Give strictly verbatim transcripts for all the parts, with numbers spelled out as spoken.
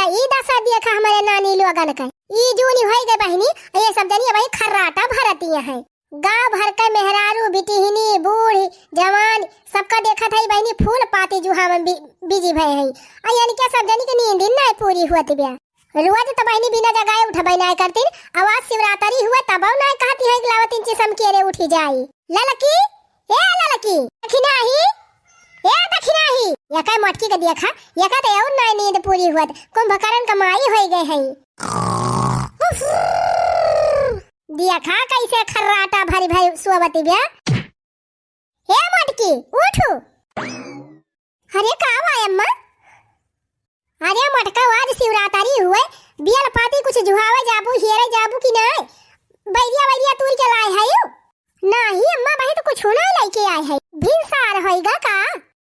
ई दसा देखा हमरे नानी लोगन कै। ई जूनी होई गए बहिनी, ये सब जनी अबही खर्राटा भरतिया हैं। गाँव भर के मेहरारू, बिटिहनी, बूढ़, जवान, सबका देखत है बहिनी, फूल पाती जुहावन बि-, बिजी भए हैं। आ यानी क्या सब जनी के नींद ही नाय पूरी हुअत बिया। रोज तो बहिनी बिना जगाए उठबे नाय करतीन, अउ आज शिवरात्रि हुए तबौ नाय कहती है कि लावा तीन चिसम केरे उठी जाई। ललकी, ए ललकी, दखिनाही, ए दखिनाही, यका मोटकी के देखा, यका तो और नाय नींद पूरी हुअत, कुंभकर्ण का माई होई गए हैं। उफ! देखा कैसे खर्राटा भरी भरी सोवती बिया। ए मोटकी, उठू। अरे का बा अम्मा? अरे मोटका, आज शिवरात्रि हुए, बियल पाती कुछ जुहावे जाबू, हेरे जाबू कि नाय? बैरिया, बैरिया तूर के लाए है यू? नाही अम्मा, अबही तो कुछ ना लेके आए है। भिनसार होइगा का?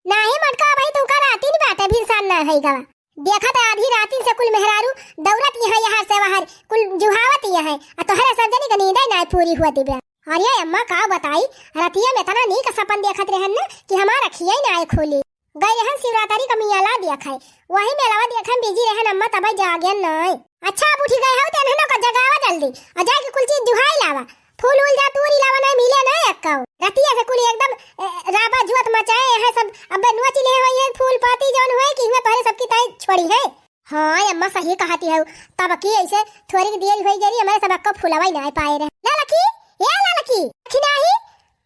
नाही मोटका, अबही तुमका राती नहीं बाटे, भिनसार ना होइगा। देखा तो आधी राती से कुल मेहरारू दौड़त यहाँ, यहाँ से वहार, कुल जुहावत यहाँ है। आ तोहरे सब जनी के नींदे नाय पूरी हुआ दिव्या। अरे अम्मा, का बताई, रतिया में इतना नीक सपन देखत रहन न कि हमार अखिया ही नाय खोली। गए रहन शिवरात्रि का मेला देखे, वही मेलावा देखे में बिजी रहन अम्मा, तबे जागेन नाय। अच्छा, अब उठी गए हो, तेनहनो का जगावा जल्दी, और जाके कुल चीज जुहाई लावा। फूल उल जा तूरी लावा, नाय मिले नाय एक्काऊ। रतिया से कुल एकदम, ए, राबा जुअत मचाए हैं सब। अबे नोची ले हुई है फूल पाती जौन हुए कि हुए तोहरे सबकी ताई छोड़ी है। हाँ अम्मा, सही कहती है, तब की ऐसे थोड़ी देर होई गई, हमारे सब एक्को फूलवा ही नाय पाए रहे। ललकी, ए ललकी, दखिनाही,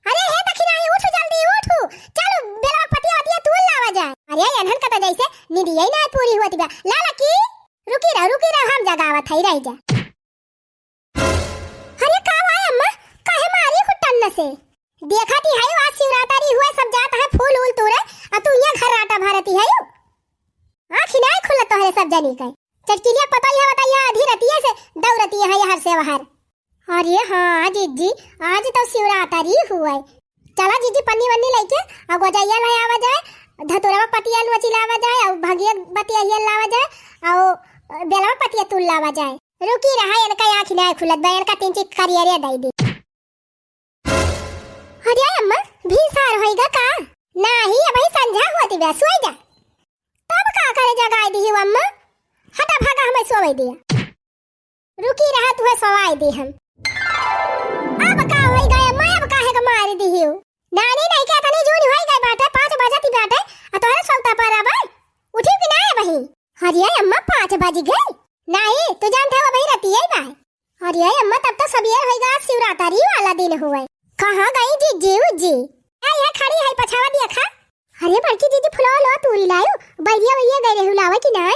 अरे हे दखिनाही, उठू जल्दी, उठू, चलो बेलवा पतिया वतिया तूल लावा जाए। अरे एनहन का तो जैसे निदिया ही नाय पूरी हुआ तिबा। ललकी, रुकी रह, रुकी रह, हम जगावत है, रह जा। अरे का भाई अम्मा, काहे मारी हुट्टन न से? देखा ती है आज शिवरात्रि हुए, सब जात है फूल उल तूरे, आ तू यहाँ खर्राटा भरती है यू। आँखी नाय खुलत तोहरे सब जनी के। चटकिलिया पता ही है, बताइए आधी रतिया से दौड़ती है यहाँ से वहार। अरे हाँ जिज्जी, आज तो शिवरात्रि हुए। चला जिज्जी पन्नी वन्नी लेके आ गोजैया ले आवा जाए, धतुरवा पतिया नोची लावा जाए, और भंगिया पतिया हिया लावा जाए, और बेलवा पतिया तूल लावा जाए। रुकी रहा, इनका आँख नाय खुलत बा, इनका तीन चीज करियरे दे दी। अरे अम्मा, भिनसार होइगा का? नाही, अबही संझा होती बा, सोई जा। तब का करे जगाई दिही अम्मा? हटा भागा, हमें सोवे दिया। रुकी रहा, तुहे सोवाई दी हम। अब का होई गए अम्मा, अब काहे का मारी दिही? नानी नहीं के इतनी जून होई गए बाटे, पाँच बजती बाटे, आ तोहरे सौता पर आबे। उठी कि ना अबही? अरे अम्मा, पाँच बज गए। नाही, तू जानते हो अबही रतिया ही बा। अरे अम्मा, तब तो सबेर होइगा, आज शिवरात्रि वाला दिन हुए। कहाँ गई जिज्जी उज्जी? आ, यहाँ खड़ी है, पछावा दिया खा। अरे बड़की दीदी, फुलवा लो, तूरी लायो, बैरिया वैरिया गए रहू लावे कि नाय?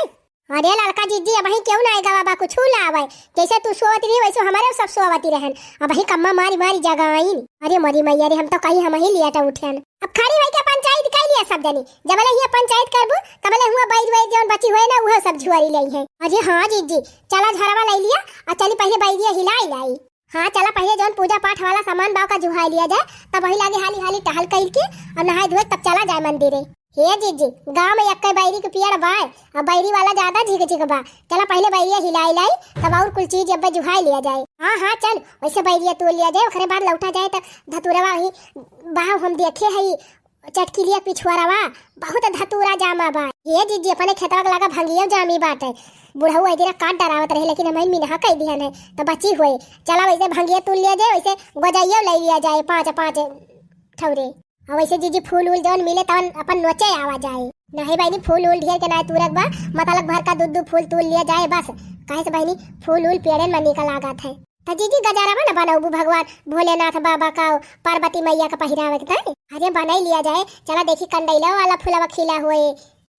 अरे ललका जिज्जी, अबही क्यों ना आएगा बाबा कुछ लावे? जैसे तू सोवत रही वैसे हमारे सब सोवत ही रहन। अबही कम्मा मारी मारी जगाइन। अरे मोरी मैया रे, हम तो कहीं हम ही लेट उठेन। अब खड़ी होई के पंचायत कर लिया सब जनी। जबले हिया पंचायत करबू, तबले हुआ बैर वैर जौन बची हुए ना, उहे सब झुआरी लई है। अरे हाँ जिज्जी, चला झरवा लई लिया, और चली पहले बैरिया हिलाई लाई। हाँ, चला पहिले जौन पूजा पाठ वाला सामान बा ओका जुहाई लिया जाए, तब वही लागे हाली हाली टहल कइल के और नहाए धोए तब चला जाए मंदिरे। हे जीजी, गाँव में एक्के बैरी के पेड़ बाय, और बैरी वाला ज्यादा झिक झिक बा। चला पहिले बैरिया हिलाई लाई, तब और कुल चीज अब्बे जुहाई लिया जाए। हाँ हाँ चल, वैसे बैरिया तोड़ लिया जाए, ओकरे बाद लौटा जाए तब धतुरवा वही बाहु हम देखे हई, चटकिलिया पिछुआरवा बहुत धतूरा जामा बा। हे जीजी, अपने खेतवा के लगा भंगियो जामी बाटे। बुढ़ऊ ए दिना काट डरावत रहे, लेकिन हमइन मिनहा कई दिहन है, तो बची हुए। चला वैसे भंगिया तूल लिया जाए, वैसे गोजइयो ले लिया जाए पाँच पाँच ठौरे। और वैसे जीजी फूल उल जौन मिले तवन अपन नोचे आवा जाए। नहीं बहिनी, फूल उल ढेर के नाय तूरक बा, मतलब भर का दू दू फूल तूल लिया जाए बस। काहे से बहिनी, फूल उल पेड़न में निकल लागत है। त जीजी गजरवा न बनौबू भगवान भोलेनाथ बाबा का, पार्वती मैया का पहिरावे के ताई? अरे बनाई लिया जाए, चला देखी कंडैला वाला फुलवा खिला होए।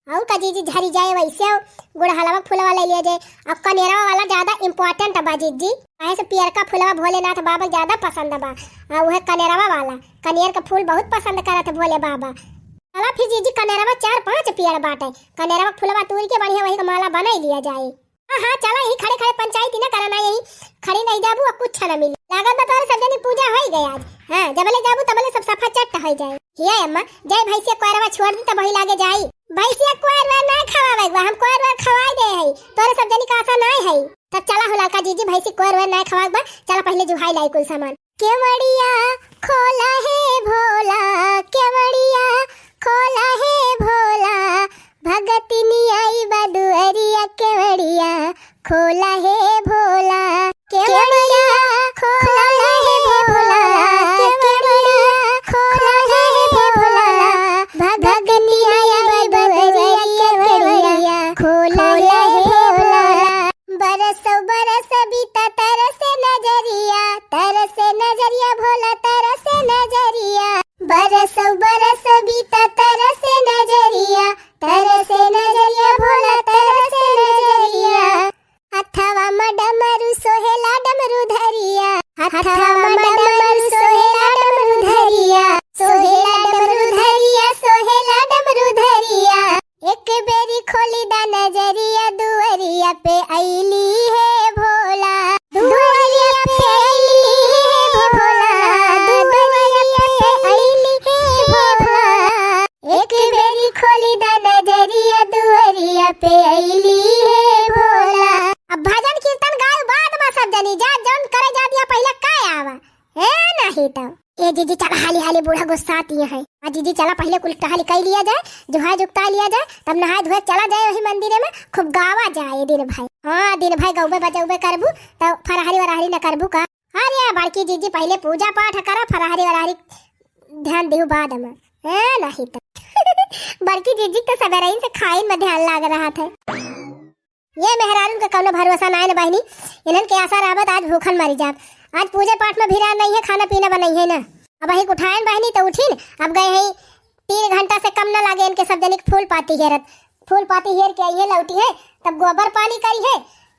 और का जीजी झरी जाए वैसे हो, गुड़हलवा फुलवा ले लिया जाए। अब कनेरवा वाला ज्यादा important बा जीजी, काहे से पियरका फुलवा भोलेनाथ बाबा ज्यादा पसंद बा। आ उहे कनेरवा वाला, कनेर का फूल बहुत पसंद करत भोले बाबा। चला फिर जीजी कनेरवा चार पांच पेड़ बाटे, कनेरवा फुलवा तूर के बढ़िया वही का माला बनाई लिया जाए। हाँ, हाँ, चला, यही खड़े खड़े पंचायती ना करना, यही खड़ी रह जाबू और कुछ ना मिली। लागत बा तोहरे सब जनी पूजा होई गए आज। हाँ, जबले जाबू तबले सब सफा चट्ट होई जाए। हे अम्मा, जाए भैंसिया कोयरवा छोड़ दी तब वही लागे जाई। भैंसिया कोयर वेर ना खवावे बा, हम कोयर वेर खवाई दे हई, तोहरे सब जनी का आशा ना है। तब चला हो ललका जीजी, भैंसी कोयर वेर ना खवावे बा, चला पहले जुहाई लाई कुल सामान। केवड़िया खोला हे भोला, केवड़िया खोला हे भोला, भगतिनी आई बा दुअरिया केवड़िया। खोला हे भोला। बरसों बरस बीता तरसे नजरिया, तरसे नजरिया भोला, तरसे नजरिया। बरसों बरस बीता तरसे नजरिया, तरसे नजरिया भोला, तरसे नजरिया। हथवा म डमरू सोहेला डमरू धरिया, हथवा म डमरू सोहेला डमरू धरिया, सोहेला डमरू धरिया, सोहेला डमरू धरिया। एक बेरी खोली दा नजरिया, दुअरिया पे अइली हे भोला, दुअरिया पे अइली हे भोला, दुअरिया पे अइली हे भोला। एक बेरी खोली दा नजरिया, दुअरिया पे अइली हे भोला। अब भजन कीर्तन गाय बाद में सब जनी जा, जौन करे जात या पहिले का आवा। ए, नहीं तो। ए जीजी, चला हाली हाली, बूढ़ा गुस्साती है। आ जीजी, चला पहिले कुल टहल कई लिया जाए, जुहाय जुगता लिया जाए, तब नहाए धोए चला जाए वही मंदिर में, खूब गावा जाए दिन भर। हाँ, दिन भर गौबे बजौबे करबू, तब फरहरी वरहरी न करबू का? अरे बड़की जीजी, पहिले पूजा पाठ करा, फरहरी वरहरी ध्यान दिहू बाद में। ए, नहीं तो। बड़की जीजी तो सबेरइन से खाइन में ध्यान लाग रहा था। ये मेहरारून के कौनो भरोसा नाय न बहिनी, इन्हन के आशा रहबत आज भूखन मरी जाब। आज पूजा पाठ में भिरा नहीं है, खाना पीना बनई है ना। अब अही उठायन बहिनी तो उठिन, अब गए हैं तीन घंटा से कम न लागे इनके सब जनिक फूल पाती हेरत। फूल पाती हेर के आई है, लौटी है, तब गोबर पानी करी है,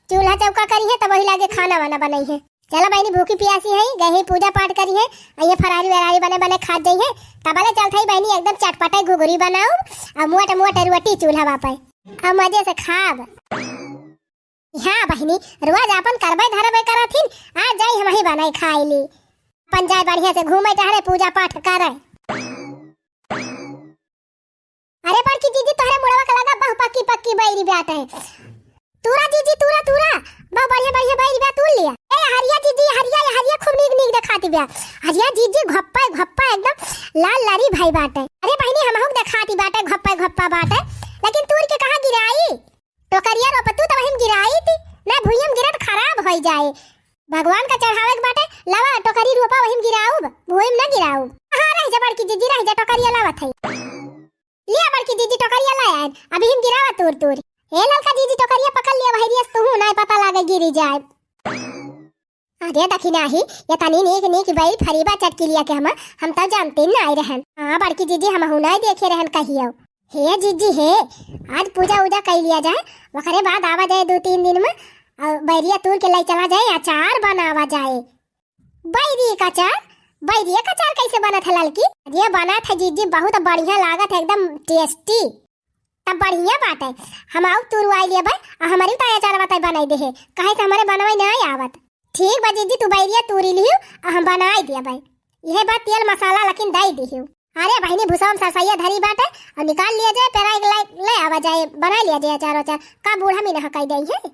चूल्हा चौका करी है, तब वही लागे खाना वाना बनई है। चला बहिनी, भूखी पियासी है, गए हैं पूजा पाठ करी है, अइहे फरारी वरारी बने बने खात जाई है। तबले चलत है बहिनी, एकदम चटपटे घुघुरी बनाऊ, और मोट मोट रोटी चूल्हा बापे, और मजे से खाब। हाँ बहिनी, रोज आपन करबे धरबे करथिन, आ जाई हम ही बनाई खाई ली। अपन जाए बढ़िया से घूमे टहरे, पूजा पाठ करे। अरे बड़की जीजी, तोहरे मुड़वा के लगा बहु पक्की पक्की बैरी बाटे। तूरा जीजी, तूरा, तूरा, बहु बढ़िया बढ़िया बैरी बा, तूर लिया। ए हरिया जीजी, हरिया, हरिया खूब नीक नीक देखाती बा। हरिया जीजी, घप्पा घप्पा एकदम लाल लारी भाई बाटे। अरे बहिनी, हमहू के देखाती बाटे, घप्पा घप्पा बाटे, लेकिन तूर के कहाँ गिराई? टोकरिया रोपतू त वही में गिराई थी, ना भुइयम गिरत खराब होई जाए। भगवान का चढ़ावे के बाटे, लावा टोकरी रोपा वही में गिराउब, भुइयम ना गिराउब। हाँ रह जा बड़की जीजी, रह जा, टोकरिया लावत है। लिया बड़की जीजी, टोकरिया ला आयन, अभी हम गिरावा तूर तूर। ए ललका जीजी, टोकरिया पकड़ लिया, वही रियस तुहू ना पता लागे गिरी जाए। अरे दखिनाही, ये तनी नीक नीक बैल फरीबा चटकी लिया के हम, हम तो जानते ना आए रहन। हाँ बड़की जीजी, हम हूँ ना देखे रहन कहियो। हे जीजी हे, आज पूजा उजा कई लिया जाए, ओकरे बाद आवा जाए दो तीन दिन में, और बैरिया तूर के लाई चला जाए, अचार बनावा जाए। बैरी का अचार? बैरिया का अचार कैसे बनत है ललकी? ये बनत है जीजी, बहुत बढ़िया लागत है, एकदम tasty। तब बढ़िया बात है, हम आउ तुरवाई लेबै, आ हमरी तो अचार बताई बनाई दे है, काहे से हमरे बनवाई नहीं आवत। ठीक बा जीजी, तू बैरिया तूरी लिहू, आ हम बनाई देबै। यह बात तेल मसाला लेकिन दई दिहू। अरे बहिनी, भुसवा में सरसैया धरी बाटे, और निकाल लिया जाए, पेरा एक लाई ले आवा जाए, बना लिया जाए अचार वचार। का बूढ़ा मीना हकाई दई है?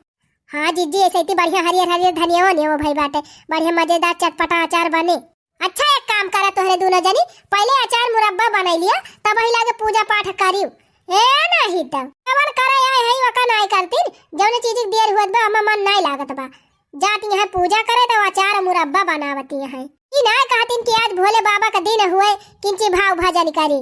हाँ जीजी, ऐसे इतनी बढ़िया हरियर हरियर धनिया नेवो भई बाटे, बढ़िया मजेदार चटपटा अचार बने। अच्छा एक काम करा तोहरे दूनो जनी, पहिले अचार मुरब्बा बनाई लिया, तब वही लागे पूजा पाठ करियो। ए नहीं त कवन करे आए हई वका नाय करतीन, जौने चीज के देर हुअत बा, हमार मन नाय लागत बा। जाती हैं पूजा करे त अचार मुरब्बा बनावती हैं। ई नाय कहतीन कि आज भोले बाबा का दिन हुए, किंची भाव भजन करी।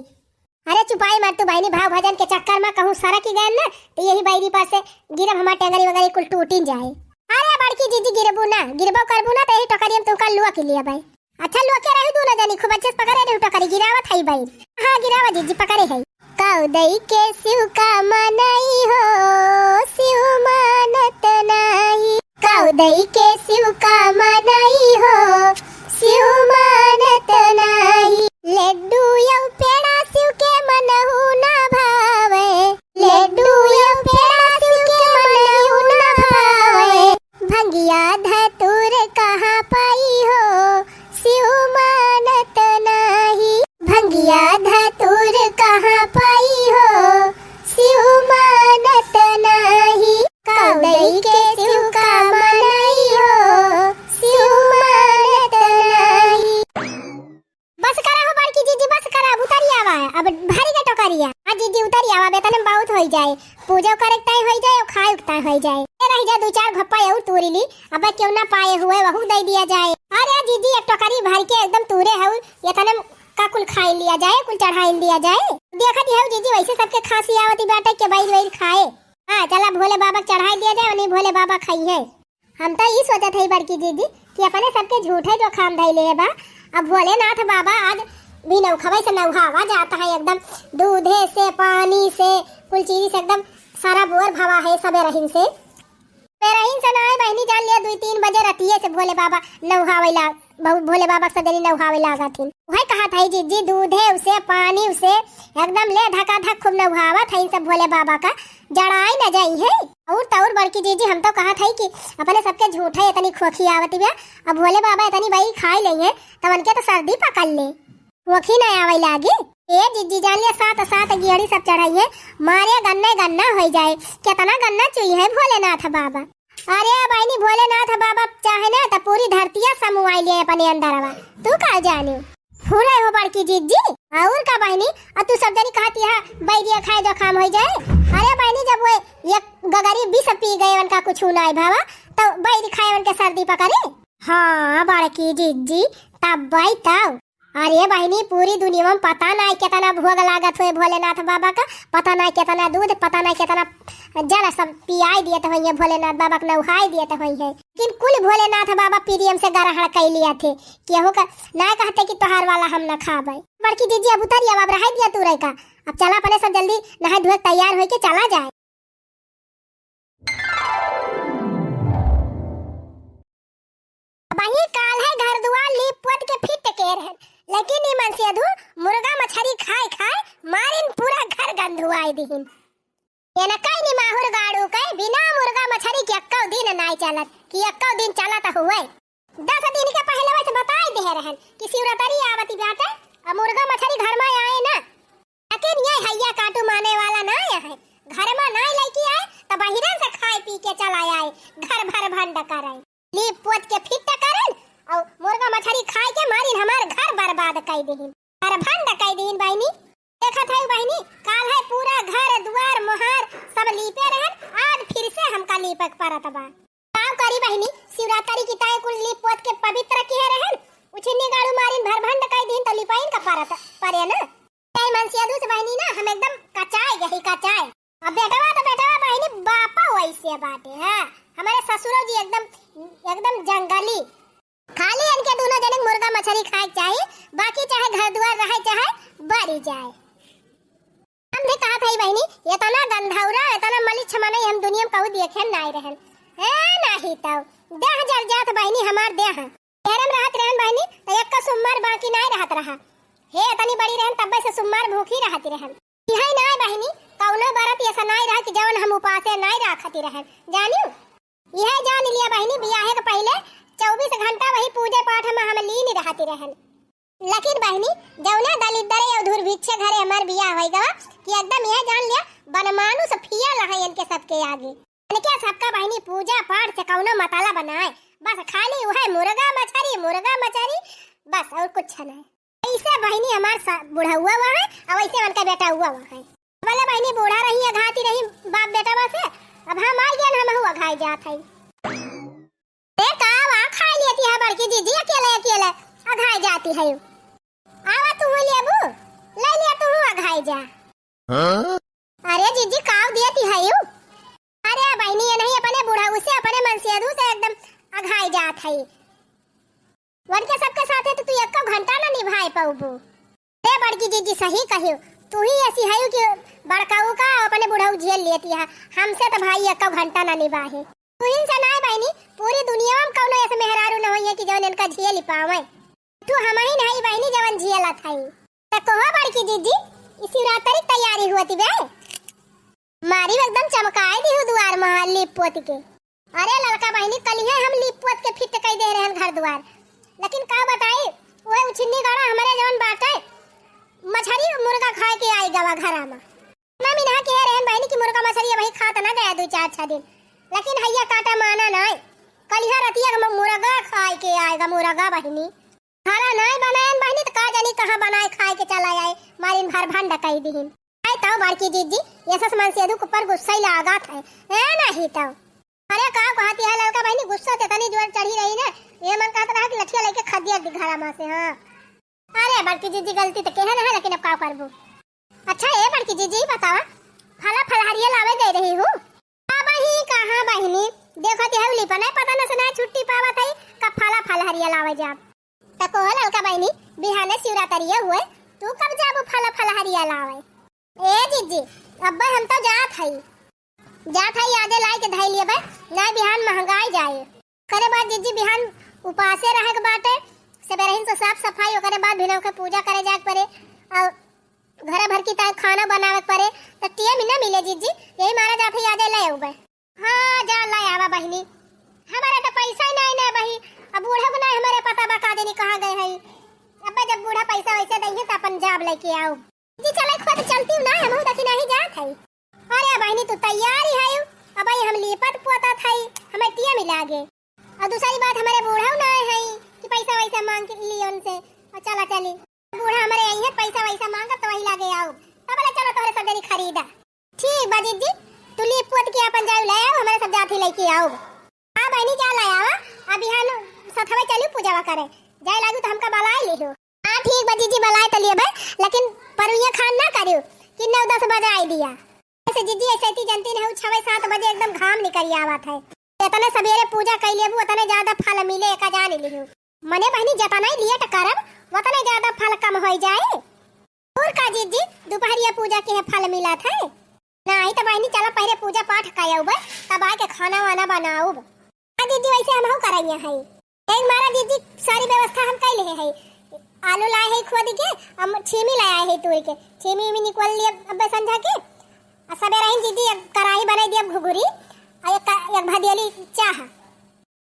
अरे चुपाई मत तू बहिनी, भाव भजन के चक्कर में कहूँ सरक ही गए ना, तो यही बैरी पर से गिरब, हमार टेंगरी वगैरह कुल टूटिन जाए। अरे बड़की जीजी, गिरबू ना, गिरबो करबू ना, तो यही टोकरी हम तुमका लुआ के लिए भाई। अच्छा लुआ के रही दूनो जनी, खूब अच्छे से पकड़े रही टोकरी, गिरावत है बैर। हाँ गिरावा जीजी, पकड़े है। कउदई के शिव का मनई हो, शिव मानत नाही। कउदई के शिव का मनई हो, शिव मानत नाही। लड्डू यौ पेड़ा शिव के मनहु ना भावे, लड्डू यौ पेड़ा शिव के मनहु ना भावे। भंगिया धतूर कहाँ पाई हो, शिव मानत नाही। भंगिया धतूर कहाँ पाई हो, शिव मानत नाही। कउदई के शिव का मनई हो, शिव मानत नाही। बस करा हो बड़की जीजी, बस करा, अब उतरी आवा, अब भारी का टोकरिया। हाँ जीजी, उतरी आवा, बेतन में बहुत होई जाए, पूजा करे के ताई होई जाए, और खाए के ताई होई जाए। ए रही जा, दो चार घप्पा और तूरी ली, अब केहू ना पाए हुए, वहू दे दिया जाए। अरे जीजी, एक टोकरी भर के एकदम तूरे हऊ, ये तने का कुल खाई लिया जाए, कुल चढ़ाई लिया जाए। देखत ही हऊ जीजी, वैसे सबके खांसी आवती बाटे के बैर वैर खाए। आ, चला भोले बाबा के चढ़ाई दिया जाए, उन्हीं भोले बाबा खाई है। हम तो ई सोचत हई बड़की जीजी कि अपने सबके झूठे जुकाम धइले बा। अब भोलेनाथ बाबा आज भी नौखवे से नौहावा जात है, एकदम दूधे से, पानी से, कुल चीज से एकदम सारा बोर भवा है सबेरहिन से। सबेरहिन से ना है बहिनी, जान लिया दुई तीन बजे रतिये से भोले बाबा नौहावे ला, बहु-, भोले बाबा के सगरी नौहावे लागत हिन। वही कहत हई जीजी, दूधे उसे, पानी उसे, एकदम ले धका धक खूब नौहावत है इन सब भोले बाबा का, जड़ाई न जाई है। और तौर बड़की जीजी, हम तो कहत हई कि अपने सबके झूठे इतनी खोखी आवत बा, अब भोले बाबा इतनी बई खाई लेई है, तब उनके तो सर्दी पकड़ ले, खोखी न आवे लागे। ए जीजी, जान लिया सात सात गियड़ी सब चढ़ाई है, मारे गन्ना गन्ना होई जाए, कितना गन्ना चुई है भोलेनाथ बाबा। अरे बहिनी, भोलेनाथ बाबा चाहे ना तो पूरी धरतिया समुआई लिए अपने अंदरवा, तू का जाने। फूले हो बड़की जीजी, और का बहिनी, और तू सब जनी कहती है बैरिया खाए जुकाम हो जाए। अरे बहिनी, जब वो एक गगरी विष पी गए, उनका कुछ नाई भावा, तो बैरी खाए उनके सर्दी पकड़े। हाँ बड़की जीजी, तब भाई तब। अरे बहिनी, पूरी दुनिया में पता नाई कितना भोग लागत हुए भोलेनाथ बाबा का, पता नाई कितना दूध, पता नाई कितना जल सब पियाई दिए तो होइए, भोलेनाथ बाबा के नौहाई दिए तो होइए। लेकिन कुल भोलेनाथ बाबा प्रेम से ग्रहण कई लिया थे, केहू का ना कहते कि तोहार वाला हम ना खाबे। बड़की जीजी, अब उतर अब रहाई दिया तू का, अब चला अपने सब जल्दी नहाए धोए तैयार होके चला जाए। अबही काल है घर दुआर लीप पोत के फिट के रहन, लेकिन ई मनसेधू मुर्गा मछरी खाए खाए मारिन पूरा घर गंधुआई दिहिन। एनकई निमाहुर गाड़ू के बिना मुर्गा मछरी के एक्कौ दिन नाई चलत, कि एक्कौ दिन चलत हुए। दस दिन के पहले वैसे बताई दे रहन कि शिवरात्रि आवती बाटे, अब मुर्गा मछरी घर में आए ना। लेकिन ये हैया काटू माने वाला ना आए, घर में ना लेके आए, तो बहिरन से खाए पी के चला आए, घर भर भंड करे, लीप पोत के फिट करन, और मुर्गा मछरी खाए के मारिन हमार घर बर्बाद कर दीहिन, घर भंड कर दीहिन बहिनी। देखत है बहिनी, काल है पूरा घर दुआर मोहार सब लीपे रहन, आज फिर से हमका लीपक परत बा। का करी बहिनी, शिवरात्रि की ताई कुल लीप पोत के पवित्र किहे रहन, उछिन्नी गाड़ू मारिन भर भंड कई दिन तो लिपाइन का परत परे ना। ताई मनसेधू से बहिनी ना हम एकदम कचाए गई, कचाए। अब बेटवा तो बेटवा बहिनी बापा वैसे बाटे, हाँ, हमारे ससुरो जी एकदम, एकदम जंगली। खाली इनके दोनों जने के मुर्गा मछरी खाए के चाही, बाकी चाहे घर दुआर रहे चाहे बरी जाए। हम भी कहत हई बहिनी, इतना गंधौरा, इतना मलिच्छ मनई हम दुनिया में कहू देखे नाई रहन। ए, नाही तौ, देह जर जात बहिनी हमार देह। शहर में रहत रहन बहिनी, तो एक का सुम्मार बाकी नाई रहत रहा। हे, इतनी बड़ी रहन, तब्बे से सुम्मार भूखी रहत रहन। इहै नाई बहिनी, कौनो बरत ऐसा नाई रहा कि जवन हम उपासे नाई राखत रहन। जानियो? यह जान लिया बहिनी, बियाहे के पहिले चउबीस घंटा वही पूजे पाठ में हम लीन रहती रहन। लेकिन बहिनी, जौने दलिद्दर और दुर्भिक्षे घरे हमार बियाह होई गवा कि एकदम यह जान लिया, बनमानुस फियल है इनके सबके आगे। इनके सबका बहिनी पूजा पाठ से कौनो मतलब नाय, बस खाली वह मुर्गा मछरी, मुर्गा मछरी, बस और कुछ नहीं। ऐसे बहिनी हमार सा-, बुढ़उआ हुआ है, और ऐसे उनका बेटा हुआ हुआ है। बोले बहिनी बूढ़ा रही, अघाती रही बाप बेटवा से, अब हम आ गए, हम हुआ अघाई जात है। ए का बा, खाई लेती है बड़की जीजी, अकेले अकेले अघाई जाती है। आवा तू लेबू, ले लिया तू अघाई जा। हाँ? अरे जीजी, काव देती है यू? अरे बहिनी, ये नहीं अपने बुढ़ऊ से, अपने मनसेधू से एकदम अघाई जात है। वनके सबके साथे तो तू एको घंटा ना निभाए पाउबू। ए बड़की जीजी, सही कहियो, तू ही ऐसी है कि बड़काऊ का अपने बुढ़ऊ झेल लेती है, हमसे तो भाई एको घंटा ना निभाए। तू ही से नाय बहिनी, पूरी दुनिया में कौनो ऐसे मेहरारू न होई है कि जौन इनका झेल पावे। तू हम ही नहीं बहिनी जवन झेलत है। तो कहो बड़की जीजी, इस शिवरात्रि की तैयारी हुआ थी बे? मारी एकदम चमकाए दी हूँ दुआर में लीप पोत के। अरे ललका बहिनी, कलिहे हम लीप पोत के फिट कई दे रहन घर दुआर, लेकिन का बताई, वह उछिन्नी गाड़ा हमारे जवन बाटे, मछरी मुर्गा खाए के आई गवा घरा में। मम्मी ना कहे रहन बहिनी कि मुर्गा मछरी अबही खात ना जाए दू चार छह दिन, लेकिन हैया काटा माना नाय, कलिहा रतिया के मुर्गा खाए के आएगा, मुर्गा बहिनी। खाना नाय बनायन बहिनी, त का जानी कहाँ बनाए खाए के चला आए, मारिन भर भंड कई दिहिन। आए तौ बड़की जीजी, ये सस मनसेधू के ऊपर गुस्सा ही लागत है, ए नहीं तौ। अरे का कहती है ललका बहिनी, गुस्सा ते तनी जोर चढ़ी रही ने, ये मन कहत रहा कि लठिया लेके खदिया दी घरा में से, हाँ। अरे बड़की जीजी, गलती तो केहे रहे, लेकिन अब का करबू। अच्छा ए बड़की जीजी, बतावा, फला फलहरिया लावे गई रही हूँ, पने पता न सुना छुट्टी पावत है, कब फला फलहरिया लावे जाब। त कोहो ललका बहिनी, बिहाने शिवरात्रिया हुए, तू कब जाबू फला फलहरिया लावे? ए जीजी, अब्बे हम तो जात हई। जात हई, आजे लाई के धई लियबे, ना बिहान महंगाई जाए। ओकरे बाद जीजी बिहान उपासे रहे के बाटे, सबेरहिन से साफ सफाई, ओकरे बाद भिनौ के पूजा करे जाए के पड़े, और घरे भर की ताई खाना बनावे के पड़े, त टिया भी ना मिले जीजी, यही मारा जात हई, आजे ले अउबे। हाँ, जा ला आवा बहिनी, हमारे तो पैसा ही नहीं ना बही, अब बूढ़ा को नहीं हमारे पता बा का देनी कहाँ गए हई। अब्बे जब बूढ़ा पैसा वैसे दइहे त अपन जाब लेके आओ। जी चले खुद चलती हूँ ना, हमहू देखी नहीं जात हई। अरे बहिनी तू तैयार ही हई, अब भाई हम लीपत पोतत हई, हमें टिया मिला गे। और दूसरी बात हमारे बूढ़ा ना है कि पैसा वैसा मांग के ली उनसे, और चला चली। बूढ़ा हमारे यही है, पैसा वैसा मांगा तो वही लागे आओ। तब बोले चलो तोहरे सब जनी खरीदा। ठीक बा जीजी, तू लीप पोत के अपन जाओ ले आओ, हमारे सब जात ही लेके आओ। हाँ बहिनी जा ले आवा, अब यहाँ सथवे चली पूजावा करे। जाए लागू तो हमका बलाए लिहो। हाँ ठीक बा जीजी, बलाए तो लिए भाई, लेकिन परुइया खान ना करियो कि नौ दस बजाए दिया। ऐसे जीजी ऐसे इतनी जनती नहीं, छवे सात बजे एकदम घाम निकल आवत है। इतने सवेरे पूजा कर लेबू, उतने ज्यादा फल मिले, एका जान लिहू। मने बहिनी, जतना ही लेट करब, उतने ज्यादा फल कम होई जाए। और का जीजी, दोपहरिया पूजा के फल मिलत है? नाही तो बहिनी, चला पहले पूजा पाठ कयउबे, तब आके खाना वाना बनाउब। हाँ जीजी, वैसे हमहू करइया है। एक मारा जीजी, सारी व्यवस्था हम कर ले है। आलू लाए है खोद के, हम छीमी लाए है तोड़ के। छीमी उमी निकल लिए अब्बे संझा के। आ सबेरहिन जीजी, एक कढ़ाई बनाई दियब घुघुरी, आ एक का-, एक भदेली चाह।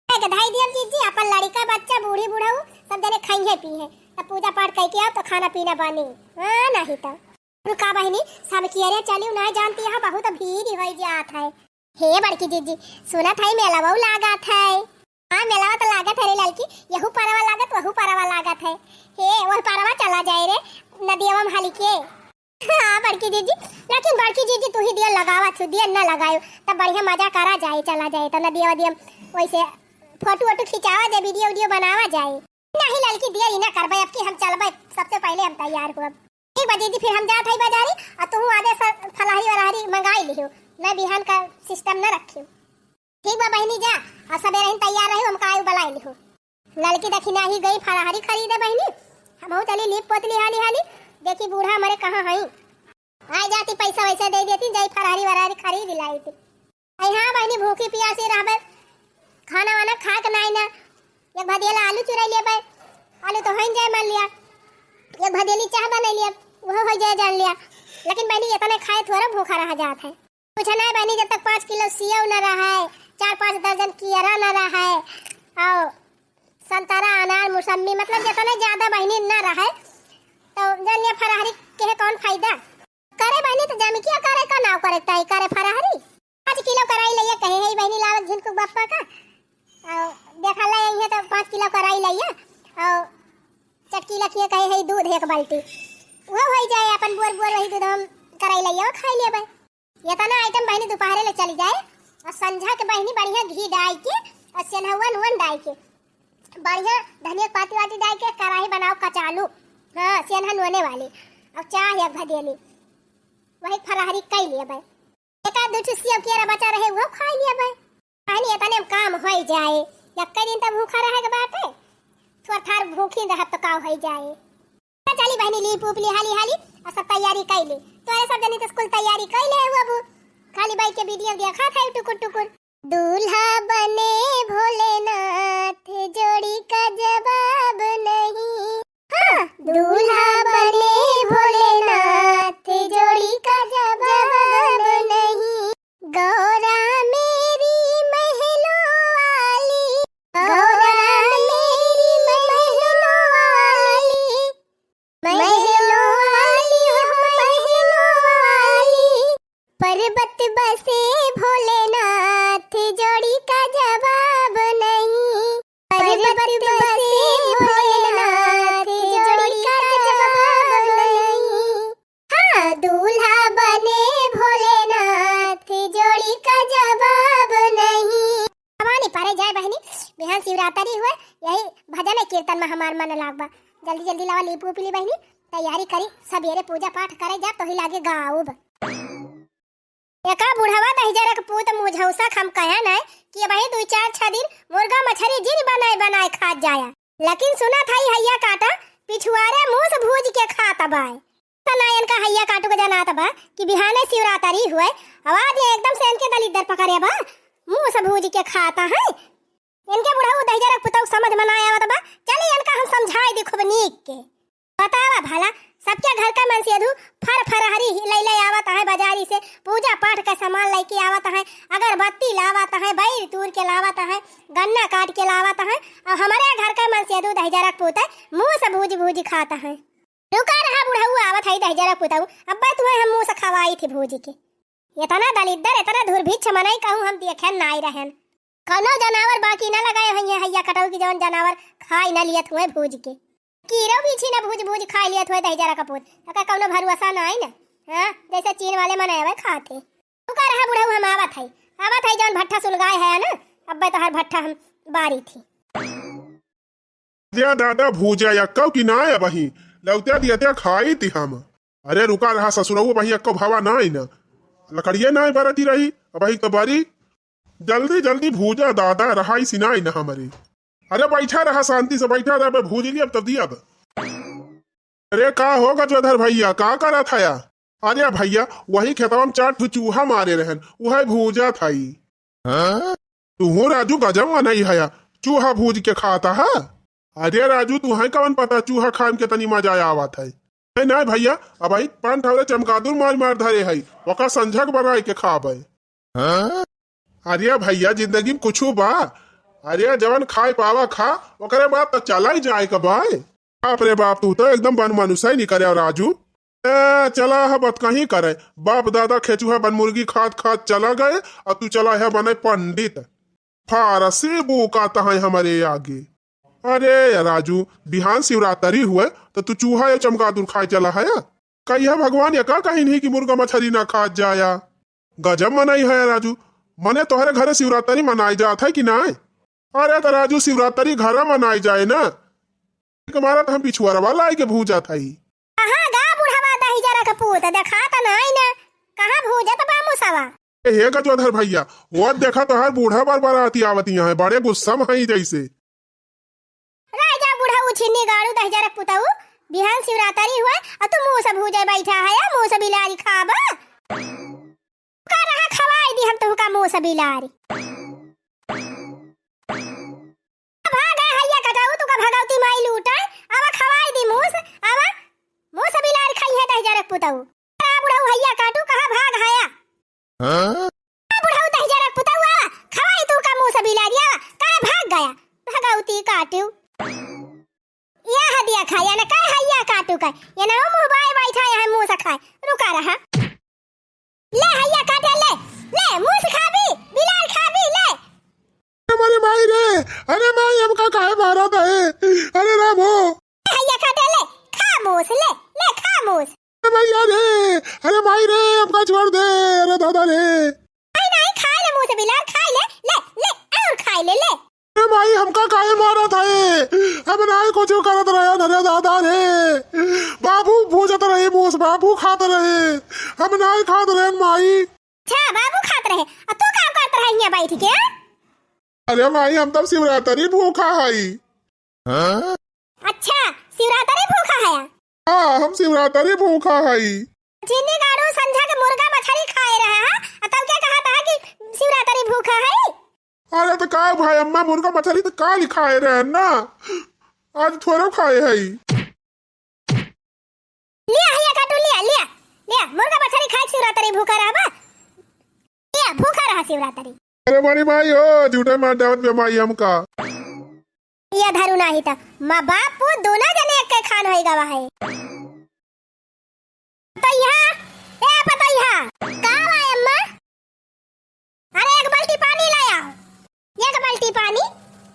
एक धाई दियब जीजी, अपन लड़िका, बच्चा, बूढ़ी, बुढ़ऊ, सब जने खइहे पीहे। तब पूजा पाठ करके आओ तो खाना पीना बनी। हाँ, नहीं तो। रुका बहिनी, सब कियरे चलियो, ना जानती यहाँ बहुत भीड़ होई जात है। हे बड़की जीजी, सुनत है मेलवा लागत है। हाँ, मेलवा तो लागत है रे ललकी, यहू परवा लागत, वहू परवा लागत है। हे, वह परवा चला जाए रे, नदियवा में हली के। हाँ बड़की जीजी, लेकिन बड़की जीजी तू ही दिया लगावा छु, दिया न लगायो, तब बढ़िया मजा करा जाए, चला जाए तो नदिया वदिया में वैसे फोटो वोटो खिंचावा जाए, वीडियो वीडियो बनावा जाए। नहीं ललकी, दिया ही ना करबे, अब की हम चलबे, सबसे पहले हम तैयार हुआ। ठीक बा जीजी, फिर हम जात हई बाजारी, आ तू आजे स-, फलहरी वलहरी मंगाई लिहो, न बिहान का सिस्टम न रखियो। ठीक बा बहिनी, जा, और सबेरहिन तैयार रही, हमका आयु बलाई लिहो। ललकी देखी नाही गई फलहरी खरीदे बहिनी, हमहू चली लीप पोत ली हाली हाली, देखी बूढ़ा हमारे कहाँ हई। आए जाती पैसा वैसा दे देती, जाई फलहरी वलहरी खरीद लाई थी। आई हाँ बहिनी, भूखी पियासी रहबे, खाना वाना खा के नाई ना, एक भदेला आलू चुराई लेबे, आलू तो होइन जाए मान लिया, एक भदेली चाह बनाई लिया, वह हो जाए जान लिया। लेकिन बहिनी इतने खाए थोड़ा भूखा रहा जात है। कुछ नहीं बहिनी, जब तक पाँच किलो सेव न रहे, चार पाँच दर्जन कियरा न रहे, और संतरा, अनार, मौसम्मी, मतलब जितने ज्यादा बहिनी न रहे, तो जान लिया फरहरी के है कौन फायदा। करे बहिनी तो जमी किया करे का नाव करे ताई करे फरहरी। पाँच किलो कराई लइया कहे है बहिनी लावत झिनकू बप्पा का। और देखा ले यही है तो पाँच किलो कराई लइया। और चटकी लखिए कहे है दूध एक बाल्टी। वो हो जाए अपन बोर बोर वही दूध हम कराई लइया, वो खाई लेबे। इतना आइटम बहिनी दोपहरे ले चली जाए और संझा के बहिनी बढ़िया घी डाल के और सेन्हवा नून डाल के बढ़िया धनिया के पाती वाती डाल के कढ़ाई बनाओ कचालू। हाँ, सेन्हा नूने वाली। और चाह एक भदेली, वही फरहरी कई लिए भाई। एक आध दो ठो सेव कियरा बचा रहे, वो खाई लिए भाई। बहिनी इतने में काम होई जाए, यक्के दिन तब भूखा रहे के बाटे, थोड़ा थार भूखी रहब तो का होई जाए। चली बहिनी, लीप ऊप ली हाली हाली, और सब तैयारी कई ली। तोरे सब जनी तो स्कूल तैयारी कई ले हुआ बू, खाली बाई के वीडियो देखा था टुकुर टुकुर। दूल्हा बने भोलेनाथ, जोड़ी का जवाब नहीं। हाँ, दूल्हा बने भोलेनाथ, जोड़ी का जवाब नहीं। गौरा मेरी महलों वाली, गौरा मेरी महलों वाली, महलों वाली हो महलों वाली। पर्वत बसे भोलेनाथ, जोड़ी का जवाब नहीं। पर्वत बसे भोलेनाथ, जोड़ी का जवाब नहीं। हाँ, दूल्हा बने भोलेनाथ, जोड़ी का जवाब नहीं। भवानी परे जाए बहिनी, बिहान शिवरात्रि हुए, यही भजन कीर्तन में हमार मन लाग बा। जल्दी जल्दी लावा लीप ऊप ली बहिनी, तैयारी करी, सबेरे पूजा पाठ करे जा, तोही लागे गाउब। एका बुढ़वा दहिजरक पूत मुझौसा क हम कहन है कि अबहीं दुइ चार छह दिन मुर्गा मछरी जिन बनाए बनाए खात जाया। लेकिन सुनत हई हइया काटा पिछुआरे मूस भूज के खात बाय। त ना इनका हइया काटू के जनात बा कि बिहाने शिवरात्रि हुए, आवाज एकदम से इनके दलिद्दर पकड़े बा, मूस भूज के खाता है। इनके बुढ़ऊ दहिजरक पुतऊ समझ में ना आवत बा, चली इनका हम समझाई दी खूब नीक के। बतावा भला, सबके घर का मनसेधू फर फरहरी लइ लइ आवत है बाजारी से, पूजा पाठ का सामान लइके आवत है, अगरबत्ती लावत है, बैर तूर के लावत है, गन्ना काट के लावत है, और हमरे घर का मनसेधू दहिजरक पूत मूस भूज भूज खात है। रुका रहा बुढ़ऊ, आवत है दहिजरक पुतऊ, अब्बे तुहैं हम मूस खवाइत ही भूज के। एतना दलिद्दर, एतना दुर्भिक्ष मनई कहूँ हम देखे नाई रहेन। कौनो जनावर बाकी न लगाए होइहैं हइया कटऊ की जौन जनावर खाई न लियत हुए भूज के। कीड़ो बीछी न भूज भूज खाई लियत हुए दहिजरक पूत, तका कौनो भरोसा नाई न। हाँ, जैसे चीन वाले मनई अबे खाते। रुका रहा बुढ़ऊ, हम आवत है, आवत है जौन भट्ठा सुलगाए है न, अब्बे तोहर भट्ठा हम बारी थी। अरे दादा, भूजा यक्कौ कि नाय अबहीं? लौटे दियते खाइत ही हम। अरे रुका रहा ससुरऊ, अबहीं यक्कौ भवा नाय न। लकड़िये नाय बरती रही, अबहीं तो बरी। जल्दी जल्दी भूजा दादा, रहाई सिनाई न हमरे। अरे बैठा रहा, शांति से बैठा रहा, अबे भूज लियब तब दियब। अरे का हो गजोधर भइया, का करत हया? अरे भइया, वही खेतवा में चार ठो चूहा मारे रहन, उहै भूजत हई। हाँ? तुहूँ राजू गजब मनई हया, चूहा भूज के खाता है? अरे राजू, तुहैं कवन पता चूहा खाए में केतनी मजा आवत है। ए नाय भइया, अबहीं पान ठौरे चमगादुर मार मार धरे हई, ओका संझक बनाए के खाबे। हाँ? अरे भइया, जिंदगी में कुछु बा? अरे जवन खाए पावा खा, ओकरे बाद तो चला ही जाए के बाय। बाप रे बाप, तू तो एकदम बन मनुष्य ही निकरे राजू। ए, चला ह बतकही करे, बाप दादा खेचुहा बन मुर्गी खात खात चला गए, और तू चला है बने पंडित। फारसी बूका तहै हमरे आगे। अरे या राजू, बिहान शिवरात्रि हुए, तो तू चूहा या चमगादुर खाए चला है? कहिया भगवान या का कहिन ही कि मुर्गा मछरी ना खात जाया? गजब मनई है राजू, मने तोहरे घरे शिवरात्रि मनाई जात है कि नाय? अरे त राजू, शिवरात्रि घरा मनाई जाए ना, के मारा त हम पिछुआरवा लाई के भूजत हई। कहाँ गा बुढ़वा दहिजरक पूत, देखात नाई ना, कहाँ भूजत बा मुसवा? ए हे गजोधर भइया, वो देखा तोहार बूढ़ा बर बराती आवत यहाँ है, बड़े गुस्सा में हई जैसे। राजा बुढ़ऊ छिन्नी गाड़ू दहिजरक पुतऊ, बिहान शिवरात्रि हुए, आ तू मूस भूजे बैठा है, मूस बिलारी खाबा? का रहा खवाई दी हम तुहका मूस बिलारी। भाग है हइया कटाऊ, तुका भगवती माई लूटे, आवा खवाई दी मूस, आवा मूस बिलारी खाई है दहिजरक पुतऊ। का बुढ़ऊ हइया काटू, कहाँ भाग हया? हाँ? आ बुढ़ऊ दहिजरक पुतऊ आवा, खवाई तुहका मूस बिलारी आवा, काहे भाग गया? भगवती काटू। या हदिया खाया न का हइया काटू का, ये ना मुँह बाय बैठा यहाँ मूस खाए, रुका रहा। ले हइया काटे ले, ले मूस खाबी, बिलार खाबी, ले। अरे माई रे, अरे माई हमका काहे मारत है? अरे राम हो। ले हइया काटे ले, खा मूस, ले, ले खा मूस। अरे भइया रे, अरे माई रे, हमका छोड़ दे, अरे दादा रे। नहीं, नहीं, खाए ले मूस बिलार, खाए ले, ले, ले, और खाए ले, ले। अरे माई, हमका काहे मारत है? हम नाय कुछ करत रहे, अरे दादा रे। बाबू भूजत रहे मूस, बाबू खात रहे, हम नाय खात रहे माई। अच्छा, बाबू खात रहे, आ तू का करत रहे हियाँ बैठ के? अरे माई, हम तब शिवरात्रि भूखा हई। हाँ? अच्छा, शिवरात्रि भूखा है? हाँ, हम शिवरात्रि भूखा हई। छिन्नी गाड़ू संझा के मुर्गा मछरी खाए रहे हैं, आ तब क्या कहा था कि शिवरात्रि भूखा है? अरे तो का भाई अम्मा, मुर्गा मछरी तो काल खाए रहे ना, आज थोड़ा खाए हई। लिया हइया काटू, लिया, लिया, लिया, मुर्गा मछरी खाए शिवरात्रि भूखा रहबा? लिया, भूखा रहा शिवरात्रि। अरे मारी माई हो, झूठे मार डावत बे माई हमका। ये धरू नाही त, माँ बाप पूत दोनों जने एक के खान होई गवा है। पतैया, ए पतैया। का बा अम्मा? अरे एक बाल्टी पानी ले आओ। एक बाल्टी पानी?